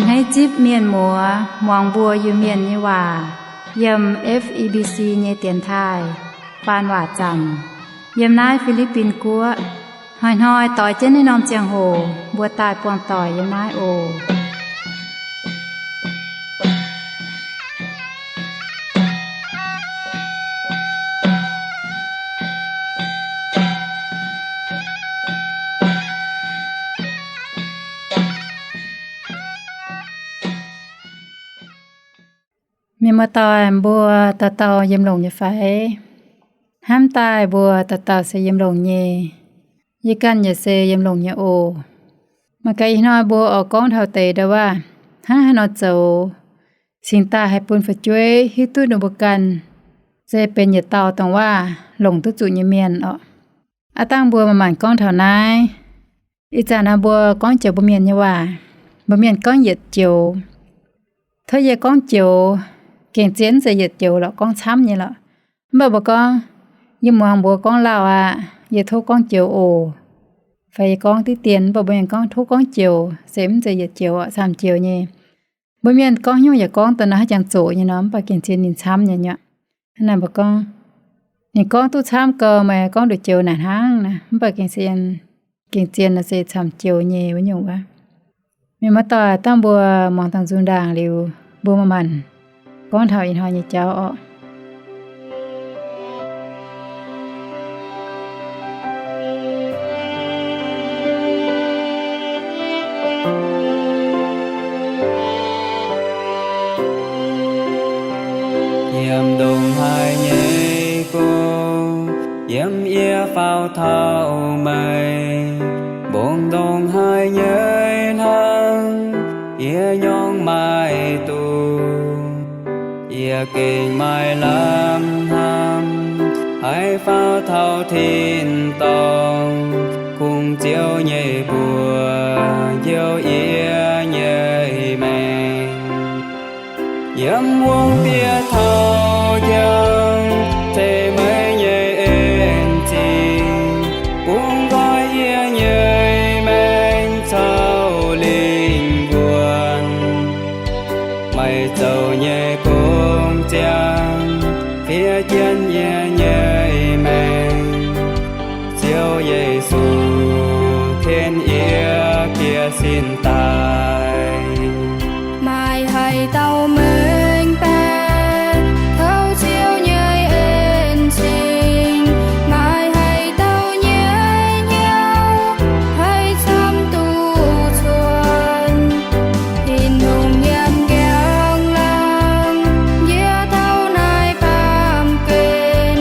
Hneiv zipv mienh muoz muangx mbuo Iu-Mienh nyei waac yiem F E B C nyei dienx taaih faan waac zaamc yiem naaiv Fi^li^bin Guoqv. Hnoi-hnoi doix jienv naaiv norm ziangh hoc mbuo daaih buangh doic yiem naaiv oc. Mienh muoz-doic, mbuo dauh dauh yiem longx nyei fai? Hnamv daaih mbuo dauh dauh se yiem longx nyei. Yie ganh yaac se yiem longx nyei oc. Mangc gaax ih hnoi mbuo oix gorngv taux deix ndau-waac hnangv haaix nor zoux, cingx daaih haih bun fu'jueiv hiuv duqv ninh mbuo ganh se benx yietc dauh dongh waac longc duqv zuqc nyei mienh orqc. Aav dangh mbuo manc-manc gorngv taux naaiv. Ih zanc naaiv mbuo gorngv joux mbuo Mienh nyei waac, mbuo Mienh gorngv yietc joux. Tov yie gorngv joux, gengh zien mv zeiz yietc joux lorqc, gorngv camv nyei lorqc. Mv baac mbuo gorngv, yie muangx mbuo gorngv lauh aqv, yie tov gorngv joux oc. Fai yie gorngv diqv dien, mv baac mbuo Mienh gorngv tov gorngv joux, se mv zeiz yietc joux orqc, camv joux nyei. Mbuo Mienh gorngv hnyouv yaac gorngv daaih nor haaix jangx zoqc nyei nor, mv baac gengh zien ninh camv nyei nyuoqc. Hnangv naaic mbuo gorngv, ninh gorngv duqv camv gau, meih gorngv nduqc joux naaic hnangv naaic, mv baac gengh zien, gengh zien nor se camv joux nyei wuov nyungc wuov. Mienh muoz-doic, dangh mbuo muangx dangh nzung ndaangc liuz, mbuo manc-manc gorngv taux ih hnoi nyei jauv orqc. Yiem ndongc haaix nyei gong, yiem yie faaux taux meih, mbungx ndongc haaix nyei hlang, yie nyorngv maaih duqv. Yie gengh maaih lamh hnamv, haih faaux taux tin-dorngh, kungx Ziouv nyei mbuox njoux yie nyei maengc. Yiem wuom-diex taux jangx, tengx meih nyei en-zingh, bungx nqoi yie nyei maengc caux lingh wuonh. Meih zoux nyei gong ziangh, fiev jienv yie nyei maengc. Ziouv Yesu, tien yie jiex sin daaih. Maaih haaix dauh mengh baeqc taux Ziouv nyei en-zingh? Maaih haaix dauh nyei hnyouv haih camv duqv cuotv Tin-Hungh nyei njang-laangc? Yie taux naaiv baamh gen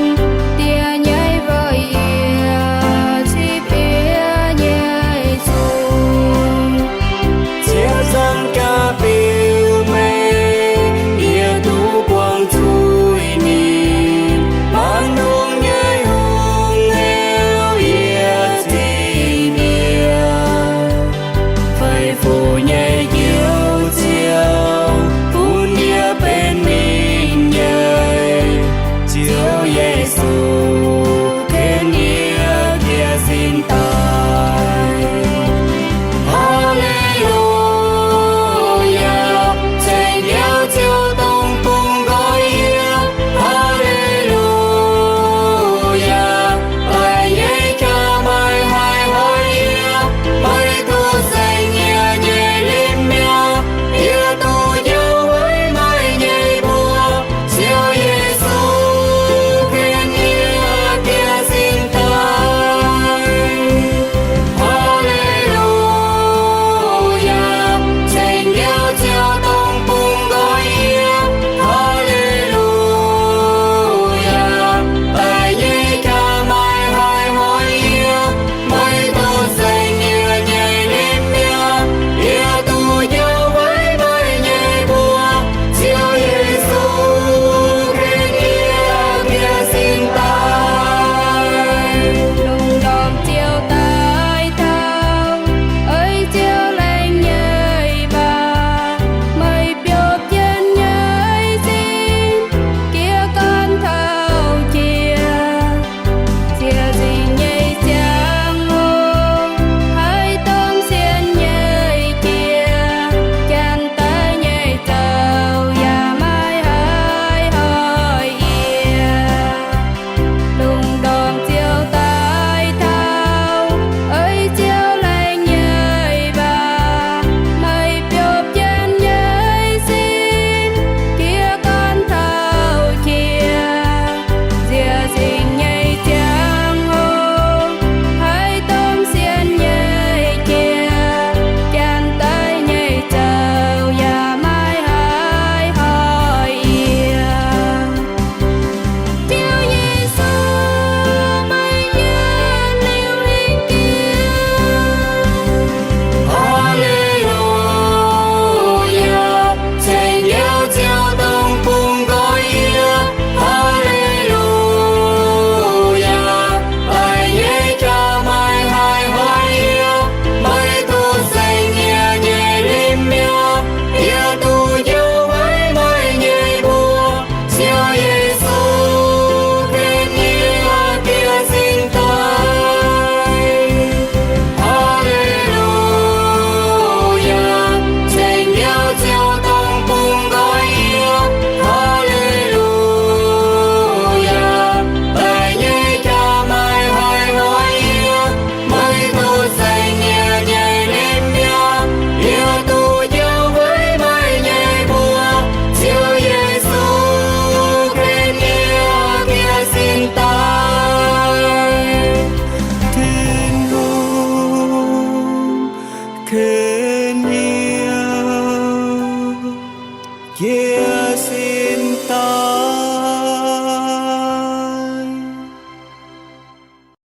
Yie sin daaih.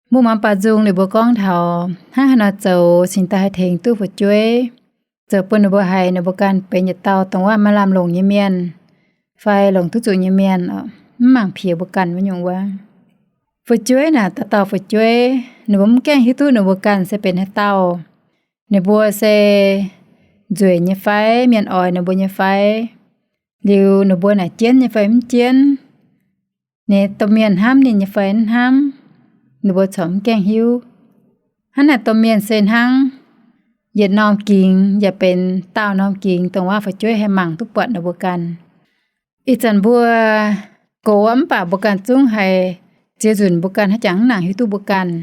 Mbuo muangx baaux nzung liuz mbuo gorngv taux hnangv haaix nor zoux cingx daaih haih tengx duqv fu'jueiv, zoux bun ninh mbuo haiz ninh mbuo ganh benx yietc dauh dongh waac maaih lamh longc nyei mienh, fai longc duqv zuqc nyei mienh, mv mangc piex mbuo ganh wuov nyungc wuov. Fu'jueiv naaic, dauh dauh fu'jueiv ninh mbuo mv gaengh hiuv duqv ninh mbuo ganh se benx haaix dauh. Ninh mbuo se nzueic nyei fai, mienh oix ninh mbuo nyei fai, liuz ninh mbuo naaic jienv nyei fai mv jienv, ninh domh mienh hnamv ninh nyei fai mv hnamv, ninh mbuo corc mv gaengh hiuv. Hnangv naaic domh mienh se hnangv yietc norm gingx yaac benx daauh norm gingx dongh waac fu'jueiv haih mangc duqv buatc ninh mbuo ganh. Ih zanc mbuo gox mv baac mbuo ganh zungv haiz ziex nzunc mbuo ganh haaix jangx mv nangc hiuv duqv mbuo ganh.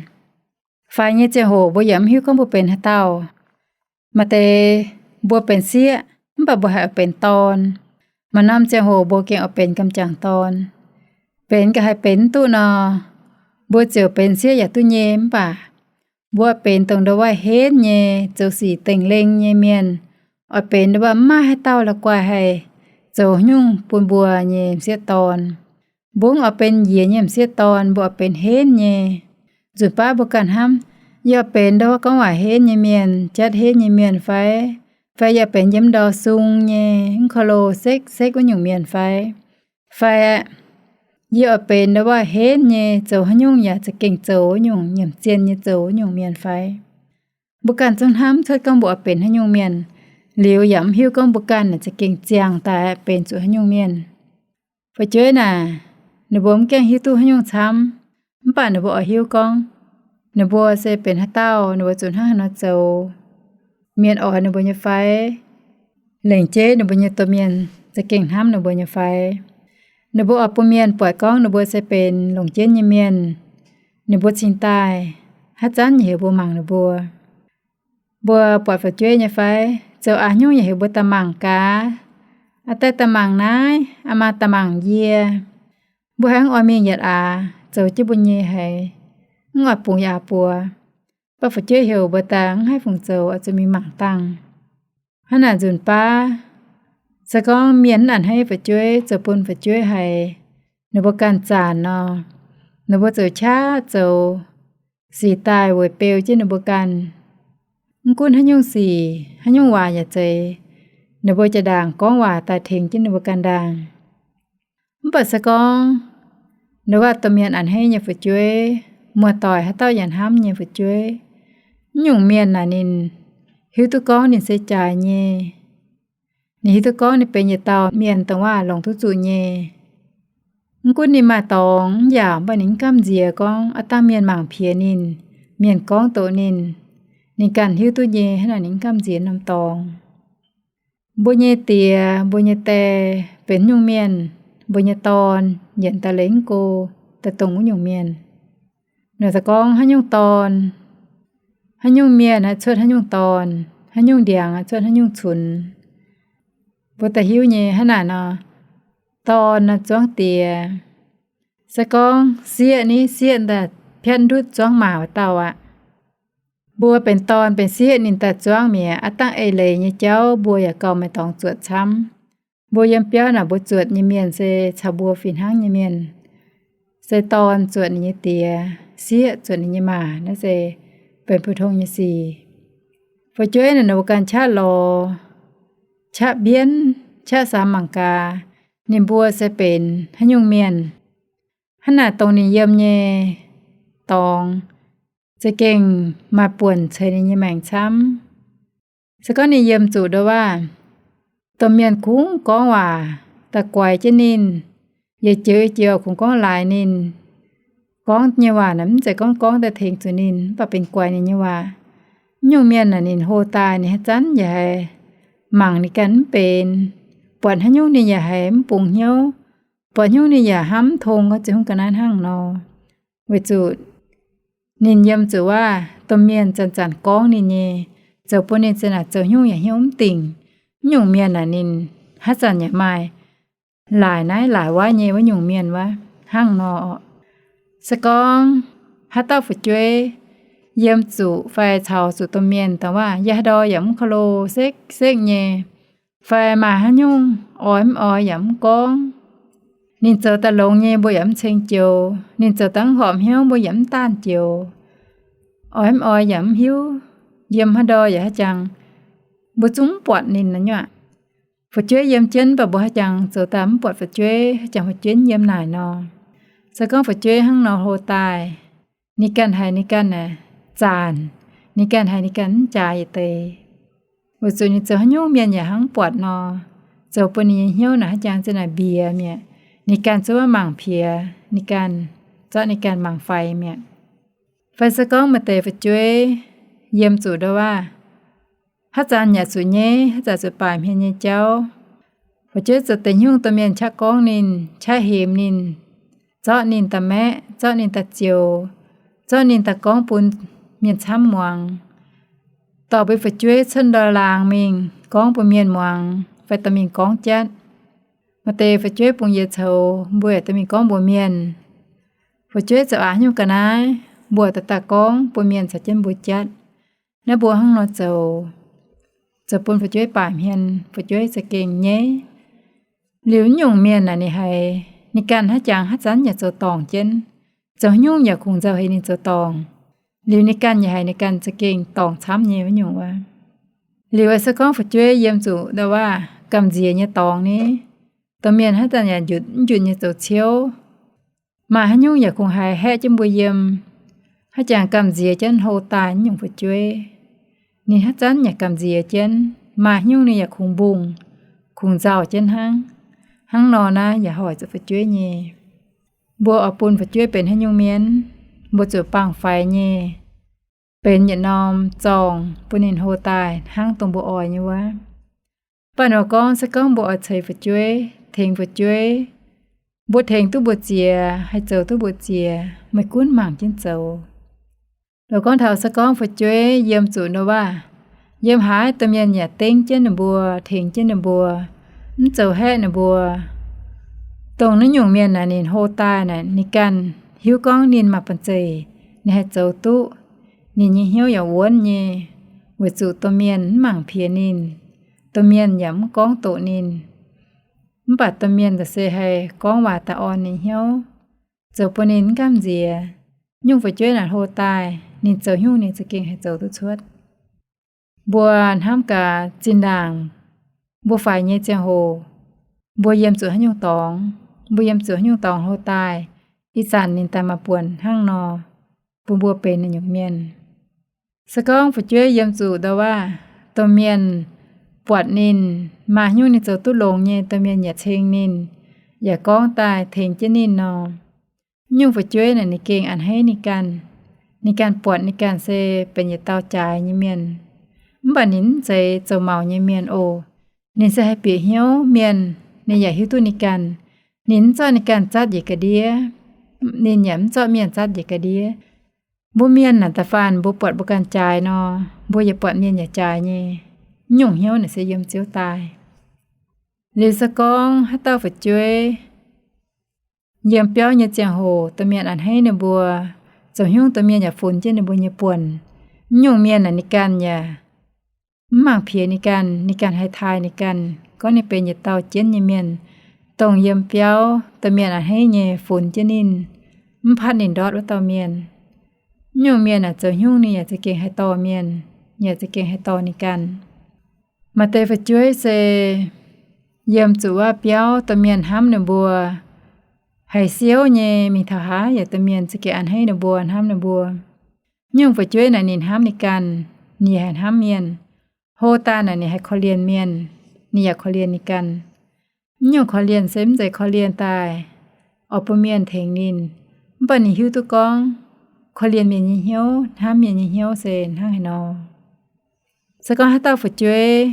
Faix nyei ziangh hoc mbuo yaac mv hiuv gorngv mbuo benx haaix dauh. Maaih deix mbuo benx sieqv mv baac mbuo haiz oix benx dorn. Maaih norm ziangh hoc mbuo gengh oix benx gamh jangc dorn. Benx ga'haaix benx mv duqv nor, mbuo ziouc benx sieqv yaac duqv nyei mv baac mbuo oix benx dongh ndau wuov henv nyei, zoux sic dengh lengh nyei mienh. Oix benx ndau wuov mv maaih haaix dauh la'guaih haih zoux haaix nyungc bun mbuo nyei m'sieqv dorn. Mbuo mv oix benx njiec nyei m'sieqv dorn, mbuo oix benx henv nyei. Nzunc baav mbuo ganh hnamv, yie oix benx ndau wuov gorngv waac henv nyei mienh, jatv henv nyei mienh fai? Fai yie oix benx yiem ndau sung nyei, mv korv lo sekv sekv wuov nyungc mienh fai? Fai yie oix benx ndau wuov henv nyei, zoux haaix nyungc yaac za'gengh zoux wuov nyungc, nyiemc zien nyei zoux wuov nyungc mienh fai? Mbuo ganh zungv hnamv cuotv gorngv mbuo oix benx haaix nyungc mienh, liuz yaac mv hiuv gorngv mbuo ganh naaic za'gengh ziangh daaih benx zuqc haaix nyungc mienh. Fu'jueiv naaic, ninh mbuo mv gaengh hiuv duqv haaix nyungc camv, mv baac ninh mbuo oix hiuv gorngv ninh mbuo se benx haaix dauh, ninh mbuo zuqc hnangv haaix nor zoux. Mienh oix ninh mbuo nyei fai? Lengc jeiv ninh mbuo nyei domh mienh za'gengh hnamv ninh mbuo nyei fai? Ninh mbuo oix bun mienh buatc gorngv ninh mbuo se benx longc jienv nyei mienh, ninh mbuo cingx daaih haaix zanc yaac heuc mbuo mangc ninh mbuo. Mbuo buatc fu'jueiv nyei fai? Zoux aax nyungc yaac heuc mbuo daaih mangc gaax. Aa daaih daaih mangc naaiv, aa maa daaih mangc yie. Mbuo haih mv oix mingh yietc aax, zoux jienv mbuo nyei haiz, mv oix bungx yietc aax buoz. Mv baac fu'jueiv heuc mbuo daaih mv haih fungc zoux, oix zuqc mingh mangc dangh. Hnangv naaic nzunc baav, se gorngv mienh mv a'hneiv fu'jueiv, zoux bun fu'jueiv haiz ninh mbuo ganh zanc nor, ninh mbuo ziouc qaqv zoux sic daaih weic beu jienv ninh mbuo ganh. Mv gunv haaix nyungc sic, haaix nyungc waac yaac zeiz, ninh mbuo jaa-ndaangc gorngv waac daaih tengx jienv ninh mbuo ganh ndaangc. Mv baac se gorngv ndau wuov domh mienh a'hneiv nyei fu'jueiv, muoz-doic haaix dauh yaac hnamv nyei fu'jueiv, mv nyungc mienh naaic ninh hiuv duqv gorngv ninh se jaaix nyei. Ninh hiuv duqv gorngv ninh benx yietc dauh mienh dongh waac longc duqv zuqc nyei. Mv gunv ninh maaih dorngx mv yaauc, mv baac ninh mv gamh nziex gorngv aav dangh mienh mangc piex ninh, mienh gorngv doqc ninh. Ninh ganh hiuv duqv nyei, hnangv naaic ninh mv gamh nziex norm dorngx. Mbuo nyei diex, mbuo nyei die benx nyungc mienh, mbuo nyei dorn yietc daaih leih mv go, daaih dongh wuov nyungc mienh. Nor se gorngv haaix nyungc dorn, haaix nyungc mienh haih cuotv haaix nyungc dorn, haaix nyungc ndiangx haih cuotv haaix nyungc cunx. Mbuo daaih hiuv nyei hnangv naaic nor, dorn nor zuangv diex. Se gorngv sieqv ni, sieqv daaih piatv ndutv zuangv maac wuov dauh aqv. Mbuo benx dorn benx sieqv ninh daaih zuangv mi'aqv. Aav dangh eix leiz nyei jauv mbuo yaac gauh maaih dorngx zuotc camv. Mbuo yiem biauv naaic mbuo zuotc nyei mienh se caux mbuo fih hnangv nyei mienh. Se dorn zuotc ninh nyei diex, sieqv zuotc ninh nyei maac, naaiv se benx bu tong nyei sic. Fu'jueiv naaic ninh mbuo ganh qaqv lorz, qaqv mbienv, qaqv samx mangc gaax, ninh mbuo se benx haaix nyungc mienh. Hnangv naaic dongh ninh yiem nyei dorngx za'gengh maaih buonc ceix ninh nyei maengc camv. Se gorngv ninh yiem zuqc ndau wuov domh mienh kungx gorngv waac daaih guaix jienv ninh, yietc joux yietc joux kungx gorngv laaix ninh, gorngv nyei waac naaic mv zeiz gorngv gorngv daaih tengx zuqc ninh, mv baac benx guaix ninh nyei waac, mv nyungc mienh naaic ninh hlo daaih ninh haaix zanc yaac haiz mangc ninh ganh mv benx. Buatc haaix nyungc ninh yaac haiz mv bungx hnyouv. Buatc haaix nyungc ninh yaac hnamv mv tong, gorngv ziouc hungh ga'naaiv hnangv nor. Weic zuqc ninh yiem zuqc waac domh mienh zanc-zanc gorngv ninh nyei, zoux bun ninh za'naaic zoux haaix nyungc yaac hnyouv mv dingc. Mv nyungc mienh naaic ninh haaix zanc yaac maaih laaic naaiv laaic wuov nyei wuov nyungc mienh wuov hnangv nor. Se gorngv haaix dauh fu'jueiv yiem zuqc fai caux zuqc domh mienh dongh waac yaac haaix ndau yaac mv korv-lo sekv-sekv nyei, fai maaih haaix nyungc oix mv oix yaac mv gorngv. Ninh zoux daaih longx nyei mbuo yaac mv ceng joux, ninh zoux daaih mv horpc hnyouv mbuo yaac mv daanh joux. Oix mv oix yaac mv hiuv, yiem haaix ndau yaac haaix jangx, mbuo zungv mv buatc ninh nor nyuoqc. Fu'jueiv yiem jienv, mv baac mbuo haaix jangx zoux daaih mv buatc fu'jueiv, haaix jangx fu'jueiv yiem naaic nor. Se gorngv fu'jueiv hnangv nor hlo daaih, ninh ganh haiz ninh ganh aeqv, zaanc, ninh ganh haiz ninh ganh mv jaaix yietc deix. Weic zuqc ninh zoux haaix nyungc mienh yaac hnangv mv buatc nor, zoux bun ninh nyei hnyouv naaic haaix jangx za'naaic mbiex mi'aqv. Ninh ganh zungv mangc piex ninh ganh, zorqv ninh ganh mangc faix mi'aqv. Fai se gorngv maaih deix fu'jueiv yiem zuqc ndouv waac, haaix zanc yaac zuqc nyeiv, haaix zanc zuqc baaic hmien nyei jauv. Fu'jueiv zoux deix hnyungc domh mienh qaqv gorngv ninh, qaqv hemx ninh, zorqv ninh daaih maeqv, zorqv ninh daaih zioux, zorqv ninh daaih gorngv bun mienh camv muangx. Dorh mbuo fu'jueiv cuotv ndorm-laangz mingh gorngv bun mienh muangx fai dorh mingh gorngv jatv. Maaih deix fu'jueiv bungx yiez coux, mbuo yaac dorh mingh gorngv mbuox mienh. Fu'jueiv zoux aqc haaix nyungc ga'naaiv, mbuo daaih daaih gorngv bun mienh caux jienv mbuo jatv. Naaiv mbuo hnangv nor zoux, zoux bun fu'jueiv baaic hmien, fu'jueiv za'gengh nyeiv. Liuz nyungc mienh naaic ninh haiz ninh ganh haaix jangx haaix zanc yaac zoux dorngc jienv, zoux haaix nyungc yaac kungx nzauh heix ninh zoux dorngc. Liuz ninh ganh yaac haiz ninh ganh za'gengh dorngc camv nyei wuov nyungc wuov. Liuz se gorngv fu'jueiv yiem zuqc ndouv waac gamh nziex nyei dorngx ni, domh mienh haaix zanc yaac njunc mv njunc nyei zoux ciouv. Maaih haaix nyungc yaac kungx haiz haeqv jienv mbuo yiem, haaix jangx gamh nziex jienv hlo daaih nyungc fu'jueiv. Ninh haaix zanc yaac gamh nziex jienv, maaih haaix nyungc ninh yaac kungx mbungh, kungx nzauh jienv hnangv. Hnangv nor naaiv yaac hoic zuqc fu'jueiv nyei. Mbuo oix bun fu'jueiv benx haaix nyungc mienh, mbuo zuqc bangc faix nyei, benx yietc norm zorngh bun ninh hlo daaih hnangv dongh mbuo oix nyei wuov. Mv baac nor gorngv se gorngv mbuo oix ceix fu'jueiv, tengx fu'jueiv, mbuo tengx duqv mbu'ziex, haih zoux duqv mbu'ziex, meih gunv mangc jienv zoux. Loz gorngv taux se gorngv fu'jueiv yiem zuqc ndouv waac, yiem haaix domh mienh yaac dengv jienv ninh mbuo, tengx jienv ninh mbuo, mv zoux haeqv ninh mbuo. Dongh naaiv nyungc mienh naaic ninh hlo daaih naaic ninh ganh hiuv gorngv ninh maaih banh zeic, ninh haih zoux duqv, ninh nyei hnyouv yaac wuonv nyei, weic zuqc domh mienh mv mangc piex ninh, domh mienh yaac mv gorngv doqc ninh. Mv baac domh mienh za'gengh se haih gorngv waac daaih orn ninh hnyouv, zoux bun ninh mv gamh nziex. Nyungc fu'jueiv naaic hlo daaih, ninh zoux haaix nyungc ninh za'gengh haih zoux duqv cuotv. Mbuo hnamv gaax zinh ndaangc mbuo faix nyei ziangh hoc, mbuo yiem zuqc haaix nyungc dorngx, mbuo yiem zuqc haaix nyungc dorngx hlo daaih, ih zanc ninh daaih maaih buonc hnangv nor, bun mbuo benx naaiv nyungc mienh. Se gorngv fu'jueiv yiem zuqc ndouv waac, domh mienh buatc ninh, maaih haaix nyungc ninh zoux duqv longx nyei, domh mienh yaac ceng ninh, yaac gorngv daaih tengx jienv ninh nor, nyungc fu'jueiv naaic ninh gengh a'hneiv ninh ganh. Ninh ganh buatc ninh ganh se benx yietc dauh jaaix nyei mienh, mv baac ninh mv zeiz zoux maux nyei mienh oc. Ninh se haih bieqc hnyouv mienh, ninh yaac hiuv duqv ninh ganh. Ninh mv zorqv ninh ganh zatv njiec ga'ndiev, ninh yaac mv zorqv mienh zatv njiec ga'ndiev. Mbuo mienh naaic da'faanh mbuo buatc mbuo ganh jaaix nor, mbuo yaac buatc mienh yaac jaaix nyei. Nyungc hnyouv naaic se yiem Ziouv daaih. Liuz se gorngv haaix dauh fu'jueiv yiem biauv nyei ziangh hoc domh mienh a'hneiv ninh mbuo, zoux haaix nyungc domh mienh yaac funx jienv ninh mbuo nyei buonc. Nyungc mienh naaic ninh ganh yaac mv mangc piex ninh ganh, ninh ganh haih taaih ninh ganh, gorngv ninh benx yietc dauh jienv nyei mienh, dongh yiem biauv domh mienh a'hneiv nyei funx jienv ninh, mv patv ninh ndortv wuov dauh mienh. Nyungc mienh naaic zoux haaix nyungc ninh yaac za'gengh haih dorh mienh, yaac za'gengh haih dorh ninh ganh. Maaih deix fu'jueiv se yiem zuqc waac biauv domh mienh hnamv ninh mbuo, haiz siouv nyei mingh taux haaix yaac domh mienh za'gengh a'hneiv ninh mbuo, hnamv ninh mbuo. Nyungc fu'jueiv naaic ninh hnamv ninh ganh, ninh haih hnamv mienh. Hlo daaih naaic ninh haih korv-lienh mienh, ninh yaac korv-lienh ninh ganh. Nyungc korv-lienh se mv zeiz korv-lienh daaih oix bun mienh tengx ninh, mv baac ninh hiuv duqv gorngv korv-lienh mienh nyei hnyouv, hnamv mienh nyei hnyouv se hnangv haaix nor. Se gorngv haaix dauh fu'jueiv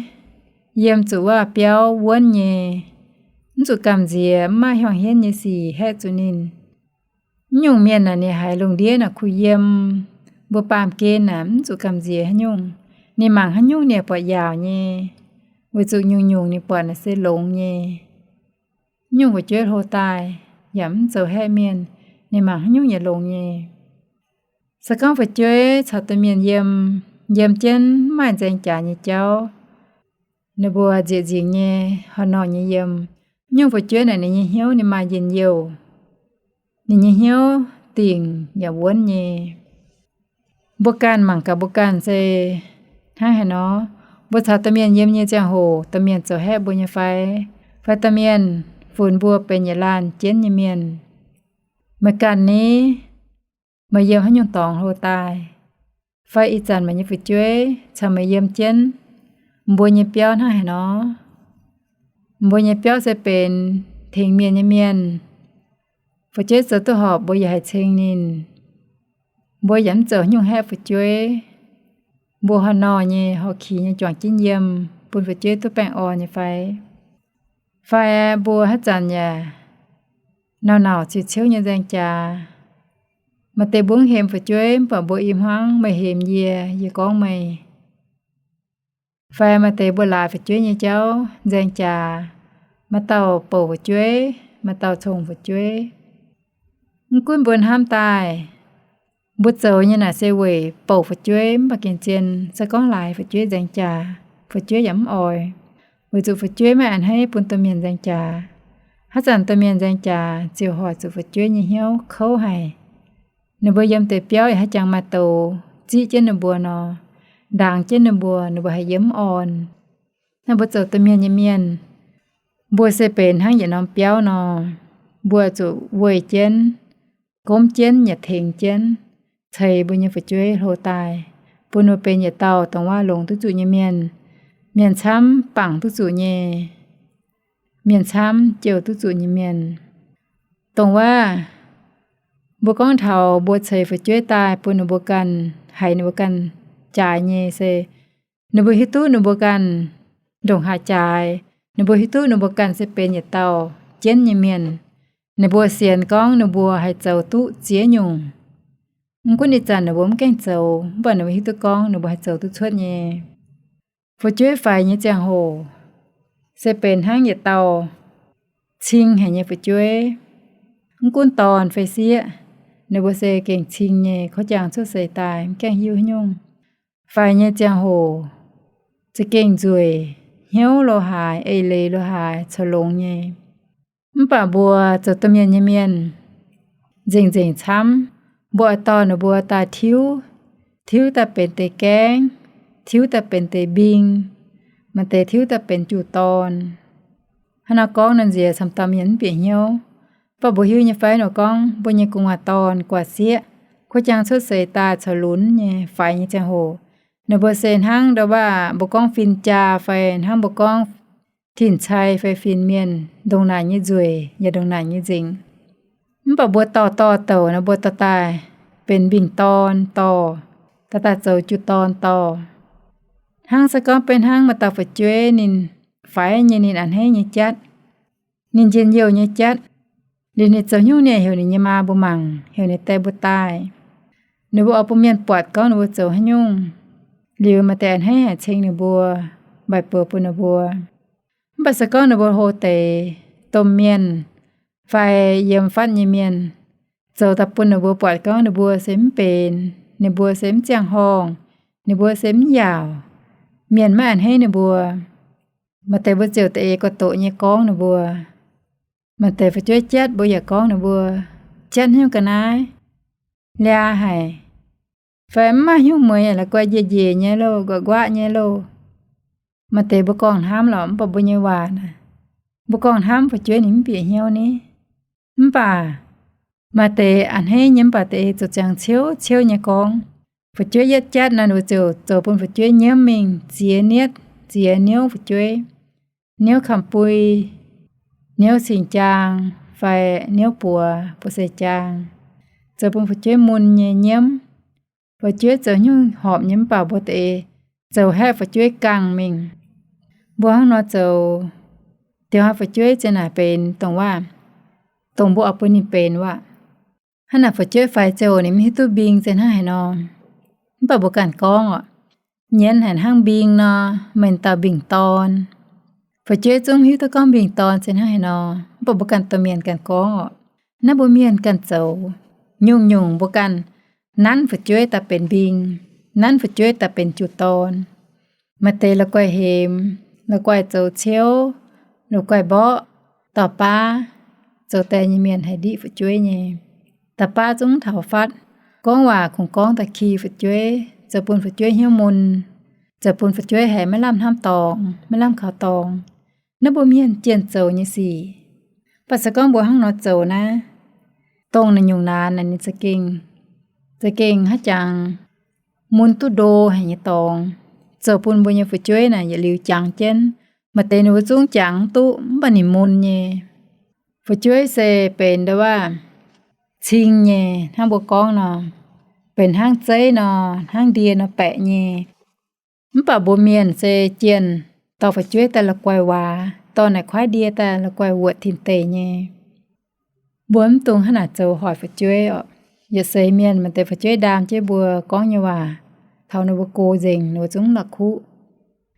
yiem zuqc waac biauv wuonv nyei, mv zuqc gamh nziex, mv maaih hiuang hienv nyei sic haeqv zuqc ninh, nyungc mienh naaic ninh haiz lungh ndiev naaic kuh yiem, mbuo baamh gen naaic mv zuqc gamh nziex haaix nyungc. Ninh mangc haaix nyungc ninh buatc yaauc nyei, weic zuqc nyungc-nyungc ninh buatc naaic se longx nyei. Nyungc fu'jueiv hlo daaih yaac mv zoux haeqv mienh, ninh mangc haaix nyungc yaac longx nyei. Se gorngv fu'jueiv caux domh mienh yiem, yiem jienv mv maaih nzaeng jaax nyei jauv, Ninh mbuo nzieqc nzingc nyei, horh norh nyei yiem. Nyungc fu'jueiv naaic ninh nyei hnyouv ninh maaih njien-youh, ninh nyei hnyouv dingc yaac wuonv nyei. Mbuo ganh mangc gaax mbuo ganh se hnangv haaix nor. Mbuo caux domh mienh yiem nyei ziangh hoc, domh mienh zoux haeqv mbuo nyei fai? Fai domh mienh funx mbuo benx yietc laanh jienv nyei mienh? Meih ganh ni, meih yiem haaix nyungc dorngx hlo daaih? Fai ih zanc meih nyei fu'jueiv caux meih yiem jienv, mbuo nyei biauv hnangv haaix nor? Mbuo nyei biauv se benx tengx mienh nyei mienh. Fu'jueiv zoux duqv horpc mbuo yaac haih ceng ninh. Mbuo yaac mv zoux haaix nyungc haeqv fu'jueiv. Mbuo horh norh nyei, horh kix nyei juangc jienv yiem, bun fu'jueiv duqv baengh orn nyei fai? Fai mbuo haaix zanc yaac nauc-nauc ciux ciouv nyei nzaeng jaax? Maaih deix mbuo mv hemx fu'jueiv, mv baac mbuo i hmuangv meih hemx yie, yie gorngv meih. Fai maaih deix mbuo laaix fu'jueiv nyei jauv nzaeng jaax, maaih dauh bouc fu'jueiv, maaih dauh cong fu'jueiv. Mv gunv mbuo hnamv daaih, mbuo zoux nyei naaic se weic bouc fu'jueiv mv baac gengh zien se gorngv laaix fu'jueiv nzaeng jaax, fu'jueiv yaac mv oix, weic zuqc fu'jueiv maiv a'hneiv bun domh mienh nzaeng jaax. Haaix zanc domh mienh nzaeng jaax ziouc hoic zuqc fu'jueiv nyei hnyouv kouv haic. Ninh mbuo yiem deix biauv yaac haaix jangx maaih douz ziqv jienv ninh mbuo nor, ndaangc jienv ninh mbuo, ninh mbuo haih yiem mv orn. Naaiv mbuo zoux domh mienh nyei mienh, mbuo se benx hnangv yietc norm biauv nor, mbuo zuqc weih jienv, gomv jienv yaac tengx jienv, ceix mbuo nyei fu'jueiv hlo daaih, bun ninh mbuo benx yietc dauh dongh wuov longc duqv zuqc nyei mienh, mienh camv bangc duqv zuqc nyei, mienh camv jouh duqv zuqc nyei mienh. Dongh wuov, mbuo gorngv taux mbuo ceix fu'jueiv daaih bun ninh mbuo ganh, haiz ninh mbuo ganh jaaix nyei se, ninh mbuo hiuv duqv ninh mbuo ganh ndongc haaix jaaix. Ninh mbuo hiuv duqv ninh mbuo ganh se benx yietc dauh jienv nyei mienh. Ninh mbuo sienx gorngv ninh mbuo haih zoux duqv ziex nyungc. Mv gunv ih zanc ninh mbuo mv gaengh zoux, mv baac ninh mbuo hiuv duqv gorngv ninh mbuo haih zoux duqv cuotv nyei. Fu'jueiv faix nyei ziangh hoc se benx hnangv yietc dauh cing haic nyei fu'jueiv. Mv gunv dorn fai sieqv, ninh mbuo se gengh cing nyei, kouv jangx cuotv seix daaih mv gaengh hiuv haaix nyungc. Faix nyei ziangh hoc za'gengh nzueic, hnyouv lo haaix, eix leiz lo haaix, corc longx nyei. Mv baac mbuo zoux domh mienh nyei mienh nzengc-nzengc camv. Mbuo oix dorh ninh mbuo daaih tiuv, tiuv daaih benx deix gaengv, tiuv daaih benx deix mbing, maaih deix tiuv daaih benx juv dorn. Hnangv nor gorngv nor nziex camv dauh mienh mv bieqc hnyouv. Mv baac mbuo hiuv nyei fai nor gorngv mbuo nyei gu'nguaaz dorn guaax sieqv, kuov jang cuotv seix daaih corc lunx nyei faix nyei ziangh hoc, ninh mbuo se hnangv ndau baav mbuo gorngv fin-jaa fai hnangv mbuo gorngv tin-cai fai fin-mienh, ndongc naaic nyei nzueic yaac ndongc naaic nyei nzengc. Mv baac mbuo dorh dorh douc nor mbuo dorh daaih benx mbing dorn dorh, dorh daaih zoux juv dorn dorh. Hnangv se gorngv beiv hnangv maaih dauh fu'jueiv ninh faix nyei, ninh a'hneiv nyei jatv, ninh njien-youh nyei jatv, liuz ninh zoux nyungc ninh heuc ninh nyei maa mbuo mangc, heuc ninh die mbuo daaih. Ninh mbuo oix bun mienh buatc gorngv ninh mbuo zoux haaix nyungc. Liuz maaih deix a'hneiv haic ceng ninh mbuo, mbaih buoz bun ninh mbuo. Mv baac se gorngv ninh mbuo hlo deix domh mienh fai yiem fatv nyei mienh zoux daaih bun ninh mbuo buatc gorngv ninh mbuo se mv benx, ninh mbuo se mv ziangh horngh, ninh mbuo se mv yaauc, mienh maiv a'hneiv ninh mbuo, maaih deix mbuo ziouc da'eix gorx-doqc nyei gorngv ninh mbuo. Maaih deix fu'jueiv jatv mbuo yaac gorngv ninh mbuo, jatv hnyouv ga'naaiv, liaa haic, fai mv maaih hnyouv mueiz, la'guaih njiec njiec nyei loh, nquaqv nquaqv nyei loh. Maaih deix mbuo gorngv hnamv lorqc, mv baac mbuo nyei waac naaic, mbuo gorngv hnamv fu'jueiv ninh mv bieqc hnyouv ni. Mv baac maaih deix a'hneiv nyei mv baac deix zoux ziangx ciouv ciouv nyei gorngv. Fu'jueiv yietv jatv nor, ninh mbuo ziouc zoux bun fu'jueiv nyiemv mingh ziex nietv, ziex niouv fu'jueiv, niouv kamx-bui, niouv cing-jaang, fai niouv buoz, buoz seix-jaang, zoux bun fu'jueiv mun nyei nyiemv. Fu'jueiv zoux nyungc horpc nyei mv baac mbuo deix zoux haeqv fu'jueiv gangh mingh. Mbuo hnangv nor zoux, diuh hnoi fu'jueiv ziouc naaic benx dongh waac, dongh mbuo oix bun ninh benx waac. Hnangv naaic fu'jueiv faix ziouc ninh mv hiuv duqv mbing se hnangv haaix nor. Mv baac mbuo ganh gorngv orqc, nyienz haic hnangv mbing nor, meih dauh mbing dorn. Fu'jueiv zungv mv hiuv duqv gorngv mbing dorn se hnangv haaix nor, mv baac mbuo ganh domh mienh ganh gorngv orqc. Naaiv mbuo mienh ganh zoux, nyungc-nyungc mbuo ganh nanv fu'jueiv daaih benx mbing, nanv fu'jueiv daaih benx juv dorn. Maaih deix la'guaih hemx, la'guaih zoux ciouv, la'guaih mborqv, dauh baav zoux die nyei mienh haih ndiqv fu'jueiv nyei. Dauh baav zungv taux fatv, gorngv waac kungx gorngv da'ki fu'jueiv, zoux bun fu'jueiv hnyouv mun, zoux bun fu'jueiv haiz maiv lamh hnamv dorngx, maiv lamh kaux dorngx. Naaiv mbuo mienh jienh zoux nyei sic. Mv baac se gorngv mbuo hnangv nor zoux naaiv, dongh naaiv nyungc naanc naaic ninh za'gengh, za'gengh haiz jangx mun duqv ndo haic nyei dorngx, zoux bun mbuo nyei fu'jueiv naaic yietc liuz jangx jienv. Maaih deix ninh mbuo zungv jangx duqv mv baac ninh mun nyei. Fu'jueiv se benx ndo waac cing nyei, hnangv mbuo gorngv nor, benx hnangv zeiv nor, hnangv ndie nor baeqc nyei. Mv baac mbuo mienh se jienh dorh fu'jueiv daaih la'guaih waac, dorh naaic kuaaiv ndie daaih la'guaih wuotc tin-deic nyei. Mbuo mv dungx hnangv naaic zoux hoic fu'jueiv oc. Yietc seix mienh maaih deix fu'jueiv ndaam jienv mbuo gorngv nyei waac, taux ninh mbuo gox nzengc ninh mbuo zungv la'kuqv.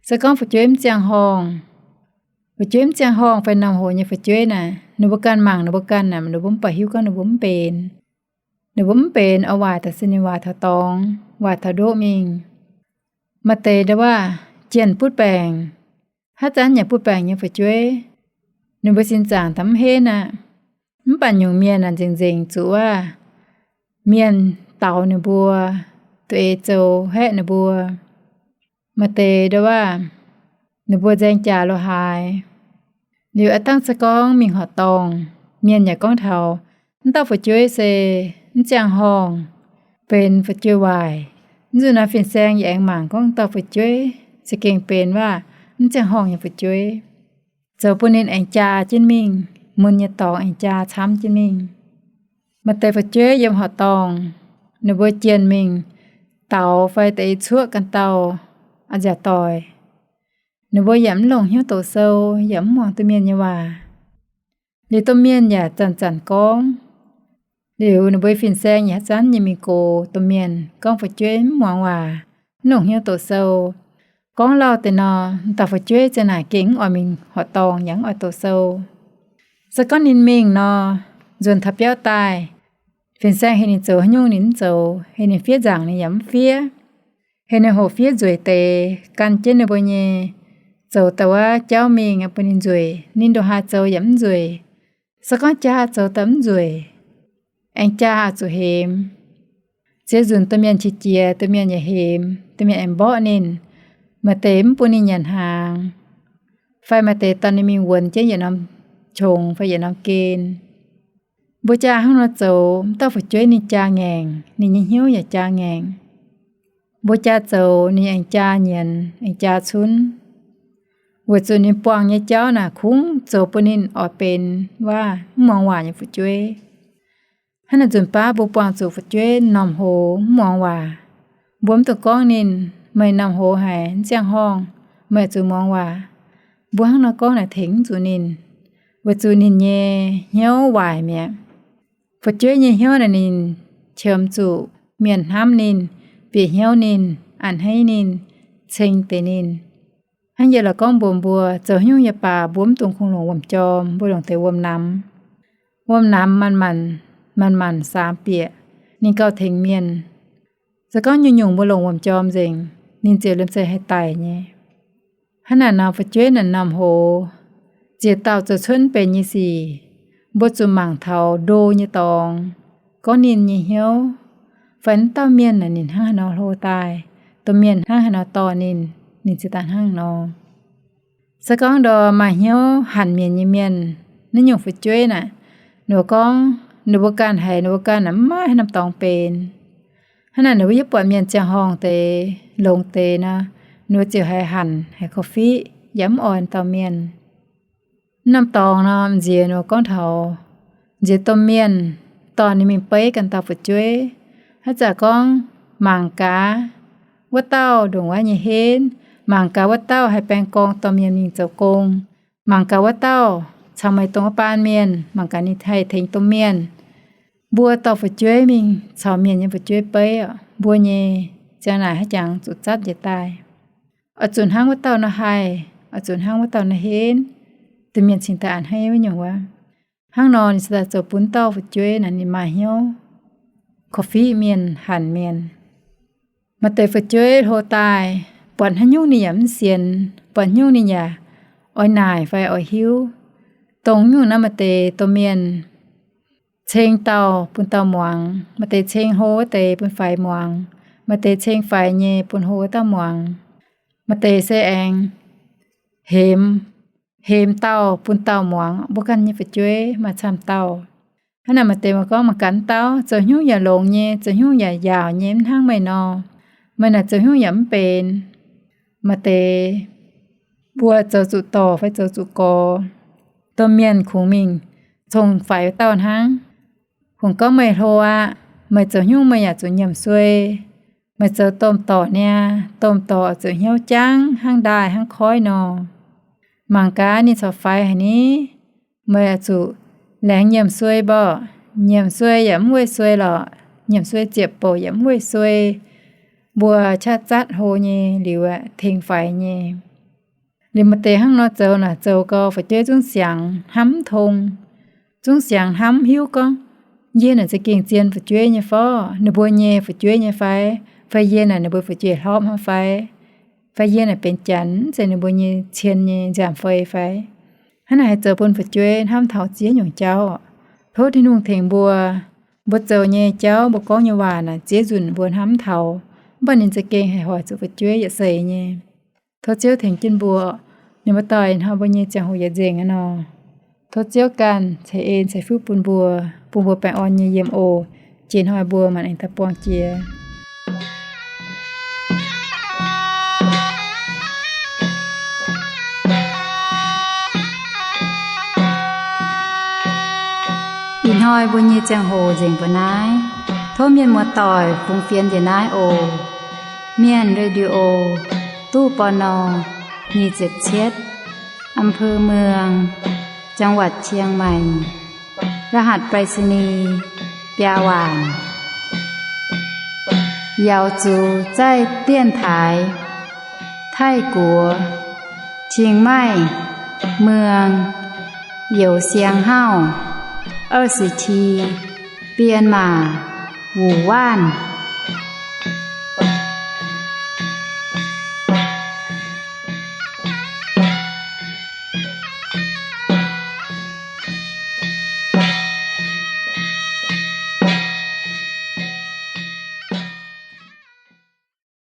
Se gorngv fu'jueiv mv ziangh horngh, fu'jueiv mv ziangh horngh fai normh hoc nyei fu'jueiv naaic, ninh mbuo ganh mangc ninh mbuo ganh naaic, ninh mbuo mv baac hiuv gorngv ninh mbuo mv mbenc. Ninh mbuo mv mbenc oix waaic daaih se ninh waaic taux dorngx, waaic taux ndoqv mingh. Maaih deix ndo waac jienh butv baengc, haaix zanc yaac butv baengc nyei fu'jueiv, ninh mbuo sin zaangc daaih mv henv aqv. Mv baac nyungc mienh naaic nzengc nzengc zuqc waac mienh daux ninh mbuo, duqv eix zoux haeqv ninh mbuo. Maaih deix ndo waac ninh mbuo nzaeng jaax lo haaix. Liuz a'dangh se gorngv mingh horqc dorngh, mienh yaac gorngv taux, mv dauh fu'jueiv se mv ziangh horngh, benx fu'jueiv waaic. Mv zuqc naaiv fin-saeng yaac aengx mangc gorngv dauh fu'jueiv za'gengh benx waac mv ziangh horngh nyei fu'jueiv, zoux bun ninh aengx jaa jienv mingh, mun nyei dorngx aengx jaa camv jienv mingh. Maaih deix fu'jueiv yiem horqc dorngh, ninh mbuo jienh mingh daux fai deix cuoqv ganh dauh a'nziaauc doic, ninh mbuo yaac mv longc hnyouv doqc sou, yaac mv muangx domh mienh nyei waac. Liuz domh mienh yaac zanc-zanc gorngv. Liuz ninh mbuo fin-saeng yaac haaix zanc nyei mingh gox domh mienh gorngv fu'jueiv mv muangx waac, mv longc hnyouv doqc sou. Gorngv lauh deix nor, dauh fu'jueiv ziang naaic gengh mv oix mingh horqc dorngh yaac mv oix doqc sou. Se gorngv ninh mingh nor, nzuonx taux biauv daaih, fin-saeng heuc ninh zoux haaix nyungc ninh mv zoux, heuc ninh fiev nzaangc ninh yaac mv fiev, heuc ninh hoqc fiev nzueic deix gan jienv ninh mbuo nyei, zoux da'wuov jauv mingh bun ninh nzueic, ninh ndongc haaix zoux yaac mv nzueic. Se gorngv jaa zoux daaih mv nzueic, aengx jaa oix zuqc hemx. Ziex nzunc domh mienh qiex jiez, domh mienh yaac hemx, domh mienh aengx mborqv ninh. Maaih deix mv bun ninh nyanc hnaangx, fai maaih deix dorh ninh mingh wuonx jienv yietc norm qongx fai yietc norm gen. Mbuo jaa hnangv nor zoux, mv dauh fu'jueiv ninh jaa ngaengc, ninh nyei hnyouv yaac jaa ngaengc. Mbuo jaa zoux ninh aengx jaa nyienz, aengx jaa cunv. Weic zuqc ninh buangh nyei jauv naaic kungx zoux bun ninh oix benx waac mv muangx waac nyei fu'jueiv. Hnangv naaic nzunc baav mbuo buangh zuqc fu'jueiv m'normh hoz mv muangx waac, mbuo mv dungx gorngv ninh, meih m'normh hoz haic, mv ziangh horngh, meih zuqc muangx waac. Mbuo hnangv nor gorngv naaic tengx mv zuqc ninh, weic zuqc ninh nyei hnyouv waaic mi'aqv. Fu'jueiv nyei hnyouv naaic ninh qiemx zuqc mienh hnamv ninh, bieqc hnyouv ninh, a'hneiv ninh, ceng deix ninh. Hnangv yie lorz gorngv mbuox mbuo, zoux haaix nyungc yaac baac mbuo mv dungx kungx longc wuom-jorm, mbuo longc deix wuom-namx. Wuom-namx manc-manc, manc-manc saamx bieqc, ninh gauh tengx mienh. Se gorngv nyungc-nyungc mbuo longc wuom-jorm nzengc, ninh ziouc liemh zeih haih daic nyei. Hnangv naaic nor fu'jueiv naaic m'normh hoz, ziex dauh zoux cuotv benx nyei sic, mbuo zuqc mangc taux ndo nyei dorngx, gorngv ninh nyei hnyouv, fai wuov dauh mienh naaic ninh hnangv haaix nor hlo daaih, domh mienh hnangv haaix nor dorh ninh, ninh ziouc daaih hnangv nor. Se gorngv ndo maaih hnyouv hanc mienc nyei mienh, naaiv nyungc fu'jueiv naaic, ninh mbuo gorngv ninh mbuo ganh haiz ninh mbuo ganh naaic mv maaih haaix norm dorngx benx. Hnangv naaic ninh mbuo yie buatc mienh ziangh horngh deix, longx deix nor, ninh mbuo ziouc haiz hanc, haiz korv-fiqv, yaac mv oix dauh mienh. Mv norm dorngx nor, m'nziex ninh mbuo gorngv taux, m'nziex domh mienh dorh ninh mingh beiv ganh dauh fu'jueiv, haaix zanc gorngv mangc gaax wuov dauh ndongc wuov nyei henv, mangc gaax wuov dauh haih baeng gorngv dorh mienh mingh zoux gong, mangc gaax wuov dauh caux meih dongh wuov baan mienh, mangc gaax ninh haih tengx domh mienh. Mbuo dorh fu'jueiv mingh caux mienh nyei fu'jueiv beiv oc, mbuo nyei ziang naaic haaix jangx zuqc zatv njiec daaih. Oix zuqc hnangv wuov dauh nor haih, oix zuqc hnangv wuov dauh nor henv, domh mienh cingx daaih a'hneiv wuov nyungc wuov. Hnangv nor ninh cingx daaih zoux bun dauh fu'jueiv naaic ninh maaih hnyouv korv-fiqv mienh, hanc mienh. Maaih deix fu'jueiv hlo daaih, buatc haaix nyungc ninh yaac mv sienx, buatc haaix nyungc ninh yaac oix naaic fai oix hiuv. Dongh nyungc naaiv maaih deix domh mienh ceng dauh bun dauh muangx, maaih deix ceng hlo wuov deix bun faix muangx, maaih deix ceng faix nyei bun hlo wuov dauh muangx, maaih deix se aengx hemx, hemx dauh bun dauh muangx. Mbuo ganh nyei fu'jueiv maaih camv dauh. Hnangv naaic maaih deix mbuo gorngv mangc gaax dauh zoux haaix nyungc yaac longx nyei, zoux haaix nyungc yaac yaauc nyei, mv hnangv meih nor. Meih naaic zoux haaix nyungc yaac mv benx. Maaih deix mbuo zoux zuqc dorc fai zoux zuqc gorx, domh mienh kungx mingh cong-faix dauh hnangv. Kungx gorngv meih hlo aqv, meih zoux haaix nyungc meih yaac zuqc nyiemc suei. Meih zoux domh dorc niaa, domh dorc zuqc hnyouv jangv hnangv ndaaih hnangv koiv nor. Mangc gaax ninh corc faix haic ni, meih yaac zuqc laengz nyiemc suei mborqv. Nyiemc suei yaac mv weih suei lorqc, nyiemc suei ziepc bouc yaac mv weih suei. Mbuo qaqv zatv hlo nyei liuz aeqv, tengx faix nyei. Liuz maaih deix hnangv nor zoux naaic, zoux gau fu'jueiv zungv siangx hnamv mv tong, zungv siangx hnamv mv hiuv gorngv, yie naaic za'gengh zien fu'jueiv nyei fai, ninh mbuo nyei fu'jueiv nyei fai, fai yie naaic ninh mbuo fu'jueiv hlorpv hnangv fai, fai yie naaic benx janx mv zeiz ninh mbuo nyei cien nyei nziaamv-fei fai. Hnangv naaic haih zoux bun fu'jueiv hnamv taux ziex nyungc jauv. Tov Tin-Hungh tengx mbuo, mbuo zoux nyei jauv, mbuo gorngv nyei waac naaic ziex nzunc mbuo hnamv taux, mv baac ninh za'gengh haih hoic zuqc fu'jueiv yietc seix nyei. Tov Ziouv tengx jienv mbuo, ninh mbuo daaih ih hnoi mbuo nyei ziangh hoc yietc nzengc aqv nor. Tov Ziouv ganh ceix en ceix fuqv bun mbuo, bun mbuo baengh orn nyei yiem oc. Jiex hnoi mbuo maanc aengx daaih buangh jiex. Ih hnoi mbuo nyei ziangh hoc nzengc mbuo naaiv. Tov mienh muoz-doic fungx fienx njiec naaiv oc. Mienh Radio, ตู้ ปณ. nyic ziepc cietv, อำเภอเมือง จังหวัดเชียงใหม่ รหัสไปรษณีย์ biaa waanc. Yaux zuqc zaih dienv taaix Taiv-Guoqv, Chiang Mai, Muang, Youz Siang Hauv, 二十七, Bienh Maac, Wuc Waanv.